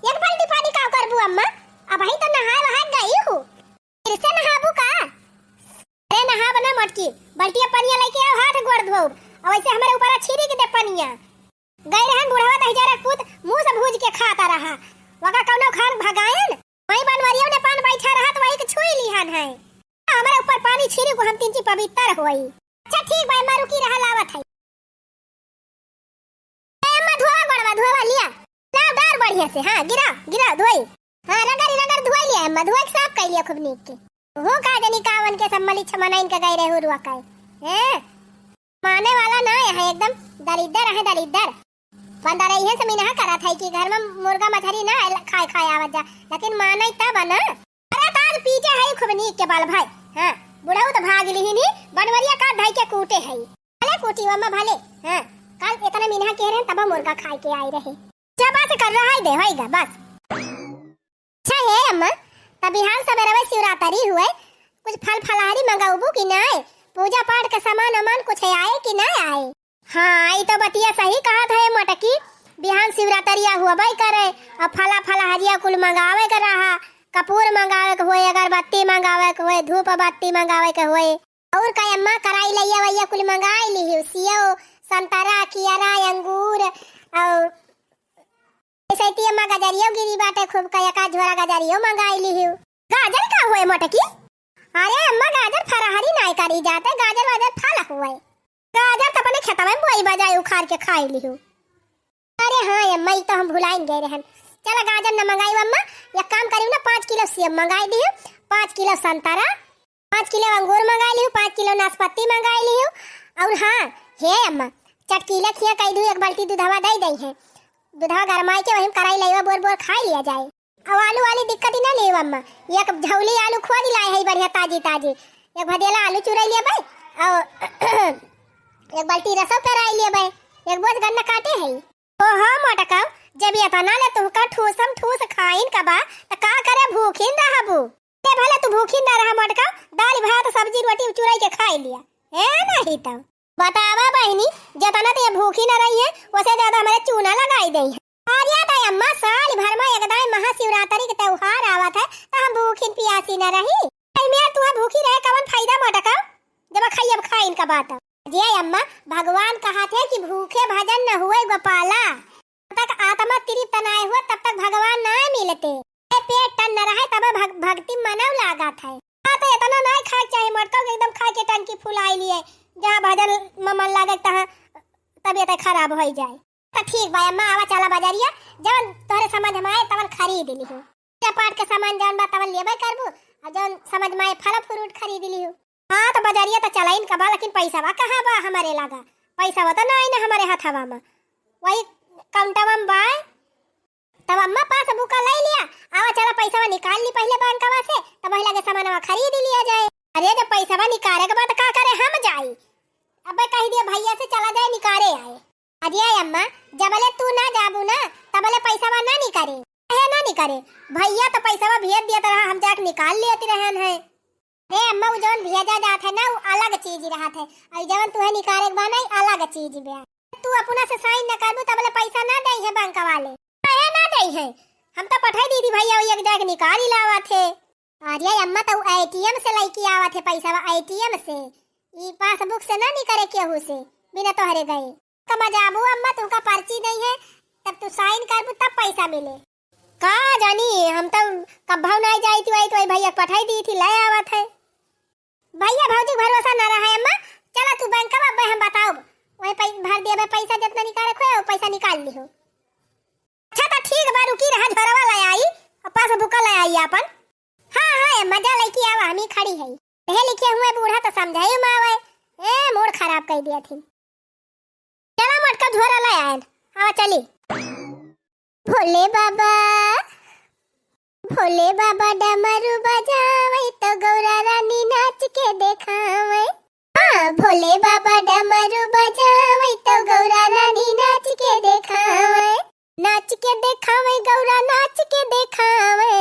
एक बाल्टी पानी का करबू अम्मा? अबहीं तो नहाए वहाए गई हूँ। फिर से नहाबू का? अरे नहाब ना मटकी, बाल्टिया पनिया लेके आओ, हाथ गोड़ धोब। और वैसे हमारे ऊपर छिड़क दे पनिया। गए रहन बुढ़वा दहिजरक पूत, मूस भूज के खाता रहा। वका कौनो खान भगायन? वही बनवरिया ने पान बैठा रहा तो वही के छुई लिहन है। हमारे ऊपर पानी छिड़कू, हम तिनची पवित्र होई। अच्छा ठीक बा, अम्मा रुकी रहा, लावत है। कैसे? हाँ, गिरा, गिरा, धोई। हाँ, रगड़, रगड़ धोई लिया अम्मा, धोई के साफ कर लिया खूब नीक के। हो का जनी कावन के सब मलिछ मनाइन के गए रहे हुरुआ का। हैं? माने वाला ना है, एकदम दरिद्दर है, दरिद्दर। बंदा रही है, समीनहा करत है कि घर में मुर्गा मछरी ना है, खाए, खाए आवत जा, लेकिन माने तब ना। अरे, ताज पीटे है खूब नीक के बाल भाई। हाँ, बुढ़ऊ तो भाग लिही नी, बनवरिया का धई के कूटे है। भले कूटी अम्मा भले। हाँ, कल इतना मीनहा के रहे, तब मुर्गा खाए के आई रहे। जब से कर रहा है दे, होइगा, बस। अच्छा हे अम्मा, तब बिहान सबेरवे शिवरात्रि हुए, कुछ फल फलहारी मंगाउबू कि नाय? पूजा पाठ के सामान वामान कुछ आए कि नाय आए? हाँ, ई तो बतिया सही कहत है मोटकी, बिहान शिवरात्रिया हुअबे करे, अब फला फलहारिया कुल मंगावे के रहा, कपूर मंगावे के होए, अगरबत्ती मंगावे के होए, धूप बत्ती मंगावे के होए, और का अम्मा कराई लइया वइया कुल मंगाई लिहियो, सेव, संतरा, कियरा, अंगूर, और ऐसे ती अम्मा गजरियो गिरी बाटे खूब, का एका झोरा गजरियो मंगाई लिहियो। गाजर का हुए मोटकी? अरे अम्मा, गाजर फरहरी नाय करी जाते, गाजर वाजर फल हुए। गाजर तो अपने खेतवा में बोई बजाई उखाड़ के खाई लिहियो। अरे हाँ अम्मा, ई तो हम भुलाइन गए रहन। चला गाजर न मंगाई अम्मा, एक काम करी ना, पाँच किलो सेब मंगाई दिहियो, पाँच किलो संतरा, पाँच किलो अंगूर मंगाई लिहू, पाँच किलो नाशपाती मंगाई लिहू। और हाँ, हे अम्मा, चटकीला खिया कई दू, एक बाल्टी दूधवा दे दई है, दूधवा गरमाई के वही में कराई लइवा बोर बोर खाई लिया जाए। और आलू वाली दिक्कत ही ना लेव अम्मा, एक झौली आलू खोद लाए है बढ़िया ताजी ताजी, एक भदेला आलू चुराई लिया भाई, और एक बाल्टी रसो पेराई लिया भाई, एक बोझ गन्ना काटे है। ओहो मोटका, जब इतना ले तुहका ठूसम ठूस खाइन का बा, त का करे भूखिन रहबू? ले भले तू भूखिन ना रहा मोटका, दाल भात सब्जी रोटी चुराई के खाई लिया। ए नहीं तो। बतावा बहिनी, जतना ते भूखी न रही है, ओसे ज्यादा हमरे चूना लगाई दई है। अरे दाई अम्मा, साल भर में एक दाई महाशिवरात्रि के त्योहार आवत है, त हम भूखिन पियासी न रही। ए मेर तू भूखी रहे कवन फायदा मोटका, जब खाई अब खाइन का बात। जे अम्मा, भगवान कहत है कि भूखे भजन न हुए गोपाला। जब तक आत्मा तृप्त नाय हुआ, तब तक भगवान नाय मिलते। ए पेट टन न रहे, तब भग-, भक्ति मनव लागत है। हाँ, तो इतना नाय खाए के चाही, मोटका के एकदम खा के टंकी फुलाई लिए, जहाँ भजन में मन लागे, तहाँ तबीयत खराब हो जाए। तो ठीक बा अम्मा, आवा चला बजरिया, जवन तोहरे समझ में आए, तवन खरीद लिहू। पूजा पाठ के सामान जवन बा, तवन लेबे करबू, और जवन समझ में आए, फल फ्रूट खरीद लिहू। हाँ, तो बजरिया तो चलाइन का बा, लेकिन पैसा बा कहाँ बा हमारे लगा? पैसा बा तो ना आई ना हमारे हथवा में, वही काउंटवा में बा। तब अम्मा पासबुक ले लिया, आवा चला पैसा निकाल ली पहले बैंकवा से, तब वही लगे सामानवा खरीद लिया जाए। अरे, जब पैसा निकाले के बाद का करे हम जाई? अबे कह दिया भैया से चला जाए निकाले आए। अरे अम्मा, जबले तू ना जाबू ना, तबले पैसा ना निकाले। काहे ना निकाले? भैया तो पैसा भेज दिया रहा, हम जाके निकाल लेती रहन है। रे अम्मा, उ जवन भेजा जात है ना, उ अलग चीज रहत है, और जवन तुहे निकाले के बा ना, इ अलग चीज बा। तू अपना से साइन न करबू, तबले पैसा ना दे है बैंक वाले। काहे ना दे है? हम तो पठाई दी थी भैया, वही एक जाके निकाल ही लावा थे। अरे अम्मा, तो एटीएम से लेके आवा थे पैसा, एटीएम से, ई पासबुक से ना निकले केहू से, बिना तोहरे गए। कमा जाबू अम्मा, तुमका पर्ची नहीं है, तब तू साइन करबू तब पैसा मिले। का जानी, हम तो कब्बो नहीं जाई थी, वही तो वही भैया पठाई दी थी, ले आवत है। भैया भौजी के भरोसा ना रहा है अम्मा, चला तू बैंक में, अब्बे हम बताओ, वही पै-, भर दिया भाई पैसा, जितना निकाले खोए, वो पैसा निकाल लिहो। अच्छा तो ठीक बा, रुकी रहा, झोरवा ले आई और पासबुक ले आई अपन। हाँ, हाँ, ए, मजा लेके आवा, हम ही खड़ी है। पढ़े लिखे हुए बूढ़ा तो समझाई में आवे। ए, मूड खराब कर दिया थी। चला मोटका झोरा ले आयल, आवा चली। भोले बाबा, भोले बाबा डमरू बजावे तो गौरा रानी नाच के देखावे। हाँ, भोले बाबा डमरू बजावे तो गौरा रानी नाच के देखावे। नाच के देखावे गौरा, नाच के देखावे।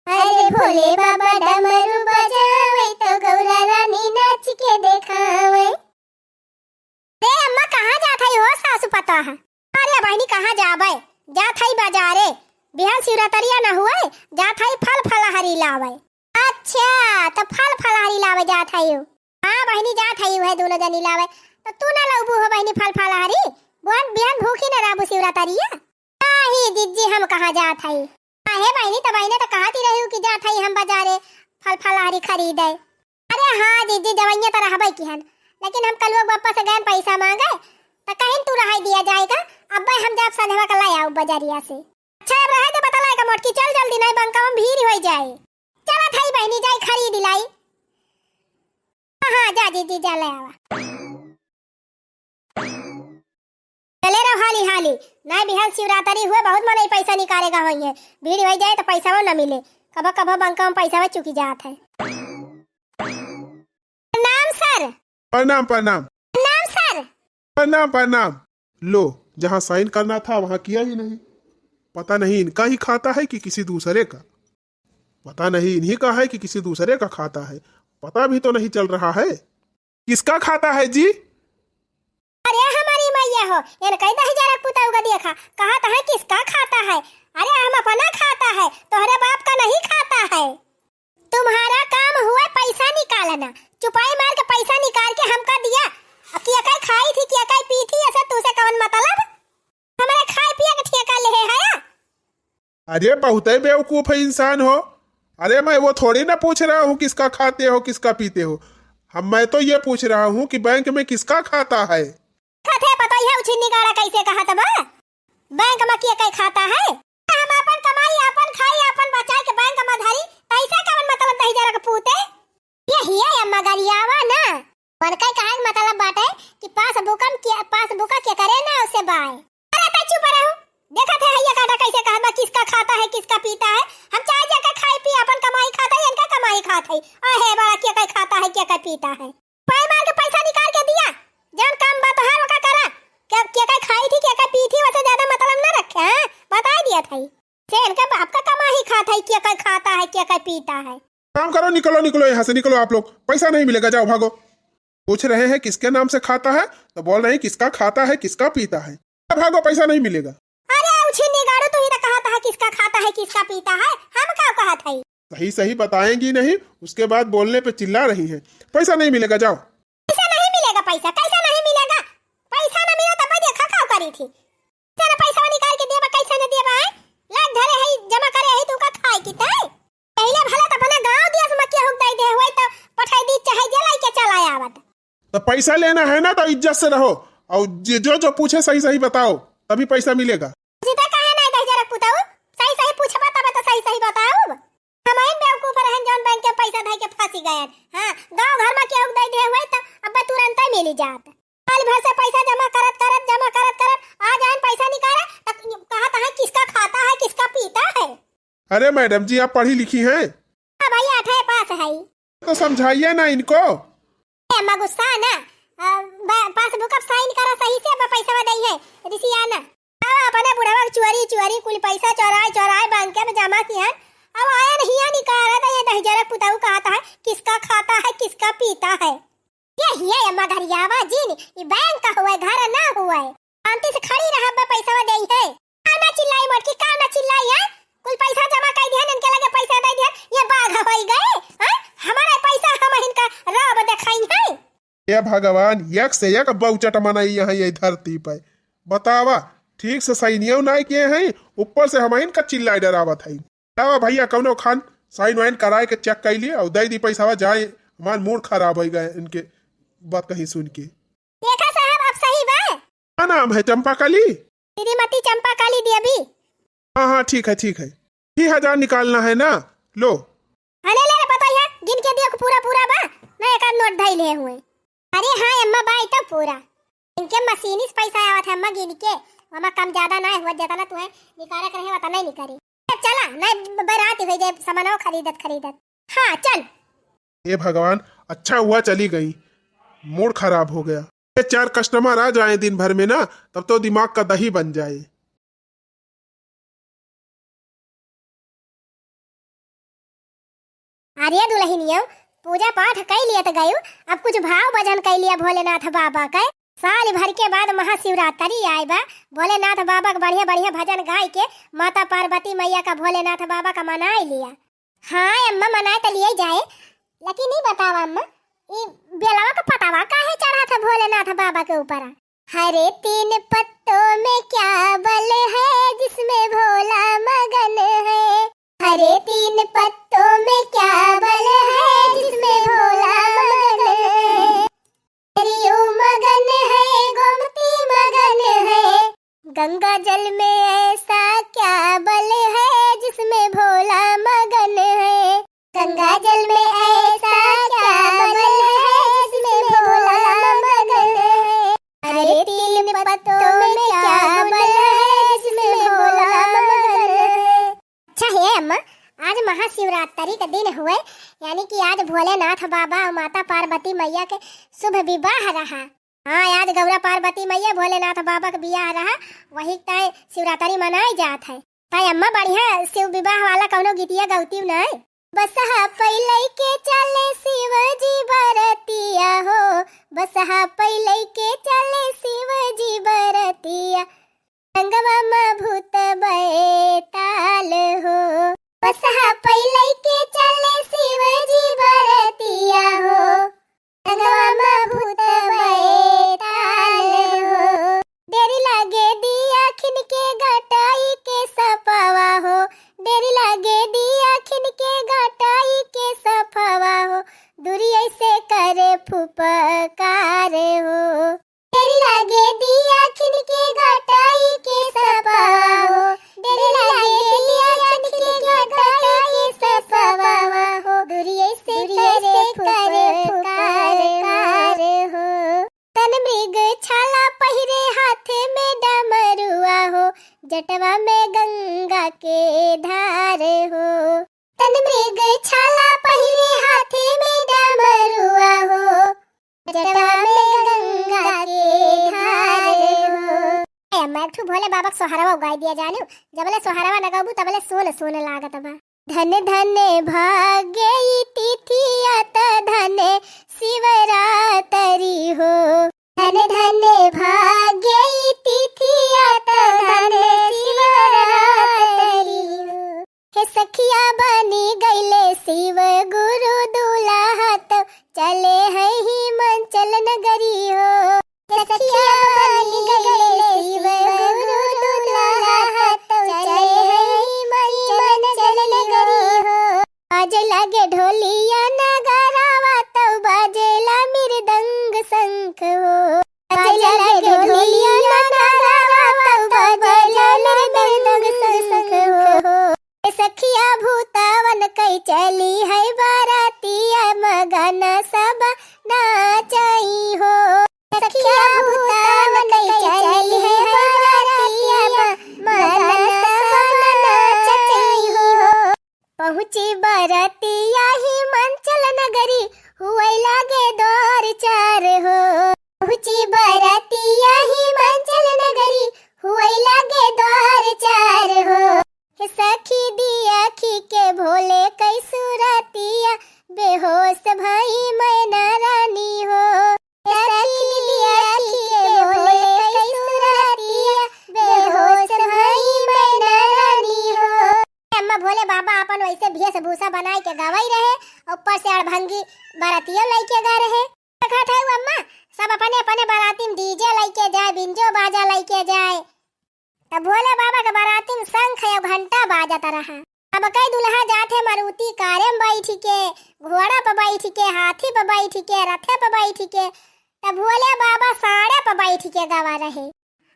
अरे भोले बाबा डमरू बजावे तो गौरा रानी नाच के देखावे। रे अम्मा, कहाँ जात हई हो सासू पतोह? अरे बहिनी, कहाँ जाबे? जात हई बाजारे, बिहान शिवरात्रिया न हुए, जात हई फल फलहरी लावे। अच्छा, तो फल फलहरी लावे जात हई हो? हाँ बहिनी, जात हई उहे दोनों जनी लावे। तो तू ना लउबू हो बहिनी फल फलहरी? बुहन बिहान भूखी न रहबू शिवरात्रिया? नाही जिज्जी, हम कहाँ जात हई। काहे बहिनी, त बहिने त कहत ही रही कि जात हई हम बाजारे फल फलहरी खरीदे। अरे हाँ जिज्जी, जवइया त रहबे किहन, लेकिन हम कलुआ के बप्पा से गयन पैसा मांगे, त कहिन तू रहाई दिया जाएगा, अब्बे हम जाब संझवा के लै आउब बजरिया से। अच्छा, अब छोटकी चल जल्दी, नाहीं बैंकवा में भीड़ होइ जाए। चलत हई बहिनी, जाई खरीद लाई। हाँ, हाँ, जा जीजी, जा ले आवा। चले रहो हाली हाली, नाहीं बिहान शिवरात्रि हुए, बहुत मनई पैसा निकालेगा होइहैं, भीड़ होइ जाए तो पैसा वो न मिले, कभो कभो बैंकवा में पैसा वो चुकी जात है। प्रणाम सर। प्रणाम, प्रणाम। प्रणाम सर। प्रणाम, प्रणाम। लो, जहाँ साइन करना था वहाँ किया ही नहीं। पता नहीं इनका ही खाता है कि किसी दूसरे का। पता नहीं इन्हीं का है कि किसी दूसरे का खाता है। पता भी तो नहीं चल रहा है। किसका खाता है जी? अरे हमारी मैया हो, इनका ही दहिजरक पुतऊ का देखा, कहत है किसका खाता है। अरे हम अपना खाता है, तोहरे बाप का नहीं खाता है। तुम्हारा काम हुआ पैसा निकालना, चुपाई मार के पैसा निकाल के हमका दिया। अब केकई खाई थी, केकई पी थी, ऐसे तुसे कौन मतलब? हमरे खाए पिए के ठेका लेहे है? अरे बहुतै बेवकूफ है इंसान हो। अरे मैं वो थोड़ी ना पूछ रहा हूँ किसका खाते हो, किसका पीते हो। हम, मैं तो ये पूछ रहा हूँ कि बैंक में किसका खाता है। खाते पता है उछिन्नी गाड़ा कैसे कहत बा? बैंक में केकई खाता है? हम आपन कमाई, आपन खाई, आपन बचाई के बैंक में धरी, तैसे कवन मतलब दहिजरक पूते? यही है अम्मा गरियावा ना। उनका कहे के मतलब बाटे कि पासबुकम के, पासबुका केकरे नाव से बाय। अरे तै चुप रहू। देखत है हइया काटा कैसे कहत बा, किसका खाता है, किसका पीता है। हम चाहे जेकर खाई पी, आपन कमाई खात है, इनका कमाई खात है। अहे बड़ा केकई खाता है, केकई पीता है। पाई मार के पैसा निकाल के दिया। जौन काम बा तोहार ओका करा। के, केकई खाई थी, केकई पी थी, वैसे ज्यादा मतलब ना रखे, हाँ? बताई दिया था। से इनका बाप का कमाई खात है, केकई खाता है, केकई पीता है। काम करो, निकलो, निकलो यहाँ से, निकलो आप लोग, पैसा नहीं मिलेगा, जाओ भागो। पूछ रहे हैं किसके नाम से खाता है, तो बोल रहे हैं किसका खाता है, किसका पीता है। भागो, पैसा नहीं मिलेगा। अरे उछिन्नी गाड़ू, तू ही तो कहत है किसका खाता है, किसका पीता है, हम का कहत है? सही सही बताएंगी नहीं, उसके बाद बोलने पे चिल्ला रही हैं। पैसा नहीं मिलेगा, जाओ। पैसा नहीं मिलेगा, पैसा कैसा नहीं मिलेगा? पैसा ना मिला तब देखा का करी थी। तेरा पैसा निकाल के देबा, कैसे न देबा है? लाग धरे है, जमा करे है, तू का खाए की तय? पहले भला तो अपना गांव दिया से मक्या हुक दे दे होई तो पठाई दी, चाहे जे लाई के चला आवत। तो पैसा लेना है ना तो इज्जत से रहो, और जे, जो जो पूछे सही सही बताओ, तभी पैसा मिलेगा। सीधा कहे ना दहिजरक पुताऊ, सही सही पूछबा तब तो सही सही बताऊ। हम इन बेवकूफ रहन जौन बैंक के पैसा धई के फंसी गए। हाँ, गांव घर में केहू दे दे होई तो अब तुरंत ही मिली जात। साल भर से पैसा जमा करत करत, जमा करत करत, आ जाए पैसा निकाले, तो कहा था किसका खाता है, किसका पीता है। अरे मैडम जी, आप पढ़ी लिखी हैं? हाँ भैया, आठवीं पास है। तो समझाइए ना इनको। ए, अम्मा गुस्सा ना, अ, ब-, पासबुक अब साइन करा सही से, अब पैसा दई है, रिसिया ना। अब अपने बुढ़वा के चोरी चोरी कुल पैसा चोराए चोराए बैंक में जमा किया। अब आया नहीं है निकाला, तो ये दहिजरक पुताऊ कहता है, किसका खाता है, किसका पीता है। ये हिये अम्मा गरियावा जिन, ई बैंक का हुए, घर ना हुए। शांति से खड़ी रह, अब्बा पैसा दे है। का ना चिल्लाई मोटकी, का ना चिल्लाई है? कुल पैसा जमा कर दिहन, इनके लगे पैसा दे दिहन, ये बाघ होई गए, हैं? हमारा पैसा हम इनका राव देखाई है। हे भगवान, एक से एक बौचट मनई यहाँ ये धरती पे। बतावा, ठीक से सैनियो नाय किए हैं, ऊपर से हम इनका चिल्लाए डरावत है। बतावा भैया, कौनो खान साइन वाइन कराए के चेक कर लिए और दे दी पैसा, जाए, हमार मूड खराब हो गए इनके बात कहीं सुन के। देखा साहब, अब सही बा? का नाम है, चंपा कली? श्रीमती चंपा कली देवी। हाँ, हाँ, ठीक है, ठीक है। तीस हजार निकालना है ना, लो। हाँ, ले, ले रे, बताइए, गिन के देख, पूरा, पूरा बा, ना एक आध नोट धई ले हुए। अरे हाँ, अम्मा, बा, ई तो पूरा। इनके मशीनी से पैसा आवत है, अम्मा, गिन के, अम्मा, कम ज्यादा ना हुआ, जितना तुहे निकाले के रहे, उतना ही निकारी। चला, नहीं, ब-, बरात हो जाए, सामानो खरीदत, खरीदत। हाँ, चल। हे भगवान, अच्छा हुआ चली गई, मूड खराब हो गया। ये चार कस्टमर आ जाए दिन भर में ना, तब तो दिमाग का दही बन जाए। अरे दुल्हनियो, पूजा पाठ कई लिया तो गयू, अब कुछ भाव भजन कई लिया भोलेनाथ बाबा के। साल भर के बाद महाशिवरात्रि आए बा, भोलेनाथ बाबा के बढ़िया बढ़िया भजन गाय के माता पार्वती मैया का, भोलेनाथ बाबा का मनाए लिया। हाँ अम्मा, मनाए तो लिए जाए, लेकिन ई बतावा अम्मा, ई बेलवा का पतावा काहे चढ़ा था भोलेनाथ बाबा के ऊपर? हरे तीन पत्तों में क्या बल है जिसमें भोला मगन है? हरे तीन पत्तों में क्या बल है जिसमें भोला मगन है? सरयू मगन है, गोमती मगन है, गंगा जल में ऐसा क्या बल है जिस में भोला मगन है। गंगा जल में ऐसा क्या बल है, जिसमें भोला मगन है। अरे तिल पत्तों में क्या बल है, जिसमें भोला मगन है। अच्छा हे अम्मा, आज महाशिवरात्रि का दिन हुए, यानी कि आज भोलेनाथ बाबा और माता पार्वती मैया के शुभ विवाह रहा। हाँ, आज गौरा पार्वती मैया भोलेनाथ बाबा के बियाह रहा, वही ताय शिवरात्रि मनाई जात है। ताय अम्मा बढ़िया शिव विवाह वाला कौनो गीतिया गौती नहीं? बसहा पै लइके चले शिव जी बरतिया हो, बसहा पै लइके चले शिव जी बरतिया, संगवा मा भूत बैताल हो। बसहा पै लइके चले शिव जी बरतिया हो, संगवा मा भूत बैताल हो। डेर लागे दियाखिन के गटाई के सपवा हो, डेर लागे दियाखिन के गटाई के सपवा हो, दुरियै से करे फुफकार हो। डेर लागे दियाखिन के गटाई के सपवा हो, डेर लागे दियाखिन के गटाई के सपवा हो, दुरियै से करे फुफकार हो। तन मृग छाला पहिरे हाथ में डमरुआ हो, जटवा में गंगा के धार हो। तन मृग छाला पहिरे हाथ में डमरुआ हो, जटवा में गंगा के धार हो। ए अम्मा, एक ठो भोले बाबा के सोहरवा गाय दिया जानू, जबले सोहरवा न गौबू तबले सुन सुन लागत बा। धन धन भाग्य ई तिथिया त धन शिवरात्रि हो। धन धन भाग्य ई तिथिया त धन शिवरात्रि हो। हे सखिया बनी गईले शिव गुरु दुल्हा त चले हैं हिमाचल नगरी हो। सखिया बनी गईले शिव गुरु दुल्हा त चले हैं हिमाचल नगरी हो। बाजे लागे ढोलिया नगारावा तौ बाजेला मृदंग शंख हो। बाजे लागे ढोलिया नगारावा तौ बाजेला मृदंग शंख हो। ए सखिया भूतावन कई चली है बारातिया मगन सब नाचई हो। सखिया भूतावन कई चली है बारातिया मगन सब नाचई हो। पहुँची बरतिया हिमाचल नगरी, हुवै लागे द्वार चार हो। पहुँची बरतिया हिमाचल नगरी, हुवै लागे द्वार चार हो। हे सखी दियाखी के भोले कई सुरतिया, बेहोश भई मैना रानी हो। सखी दियाखी के भोले कई सुरतिया, बेहोश भई मैना रानी हो। अम्मा भोले बाबा अपन वैसे वेशभूषा बनाई के गवाई रहे, और ऊपर से अड़भंगी बरातियों लइके गए रहे। देखत है अम्मा, सब अपने अपने बराती में DJ लइके जाए, बिंजो बाजा लइके जाए। तब भोले बाबा के बराती में शंख और घंटा बाजत रहा। अब कई दुल्हा जात है मारुति कारे में बैठ के, घोड़ा पर बैठ के, हाथी पर बैठ के, रथे पर बैठ के। तब भोले बाबा साढ़े पर बैठ के गवा रहे।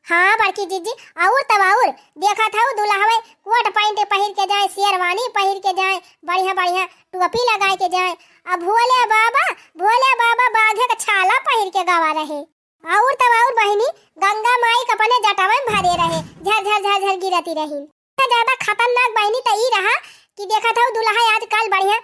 हाँ बड़की जिज्जी, और तब और देखत हऊ दुल्हवे कोट पैंट पहिर के जाए, शेरवानी पहिर के जाए, बढ़िया बढ़िया टोपी लगाए के जाए। अब भोले बाबा, भोले बाबा बाघे के छाला पहिर के गवा रहे। और तब और बहिनी गंगा माई के अपने जटवा में भरे रहे, झर झर झर झर गिरती रही। सबसे ज्यादा खतरनाक बहिनी त ई रहा कि देखत हऊ दुल्हा आजकल बढ़िया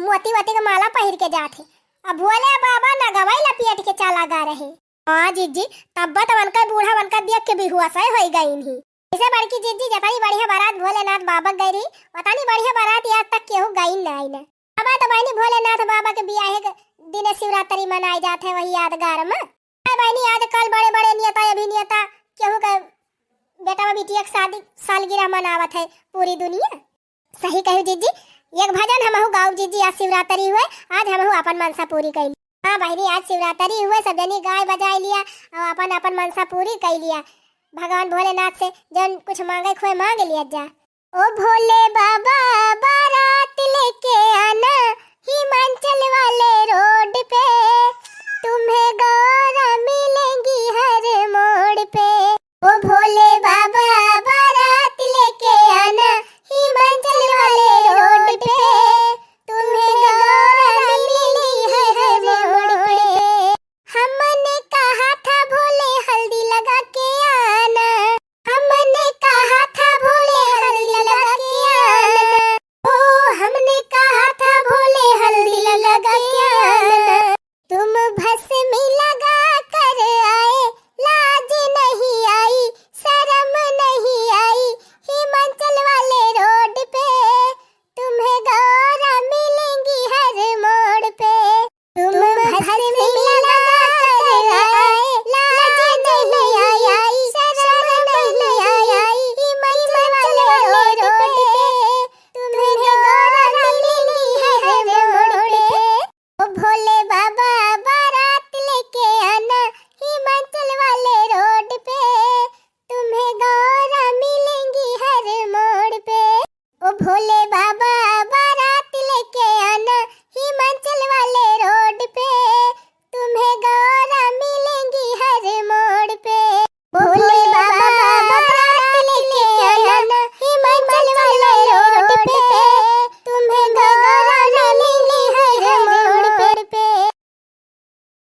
मोती वोती के माला पहिर के जात है। अब भोले बाबा नगवई लपेट के चला गा रहे। हाँ जिज्जी, तब तो वनकर बूढ़ा वनकर देख के बेहोश होई गईन ही। ऐसे बड़की जिज्जी जतनी बढ़िया बारात भोलेनाथ बाबा के गई रही, वतनी बढ़िया बारात आज तक केहू गईन नाई न। अब तो बहिनी भोलेनाथ बाबा के बियाहे के दिने शिवरात्रि मनाई जात है वही यादगार में। अरे बहिनी, आजकल बड़े बड़े नेता अभिनेता केहू के बेटवा बिटिया के शादी सालगिरह मनावत है पूरी दुनिया। सही कहू जिज्जी, एक भजन हमहू गाउब जिज्जी, आज शिवरात्रि हुए, आज हमहू अपन मनसा पूरी कैली। हाँ बहिनी, आज शिवरात्रि हुए, सब जनी गाय बजाए लिया और अपन अपन मनसा पूरी कैलिया। भगवान भोलेनाथ से जौन कुछ मांगे खोए मांग लिया जा। ओ भोले बाबा, बारात लेके आना हिमाचल वाले रोड पे, तुम्हें गौरा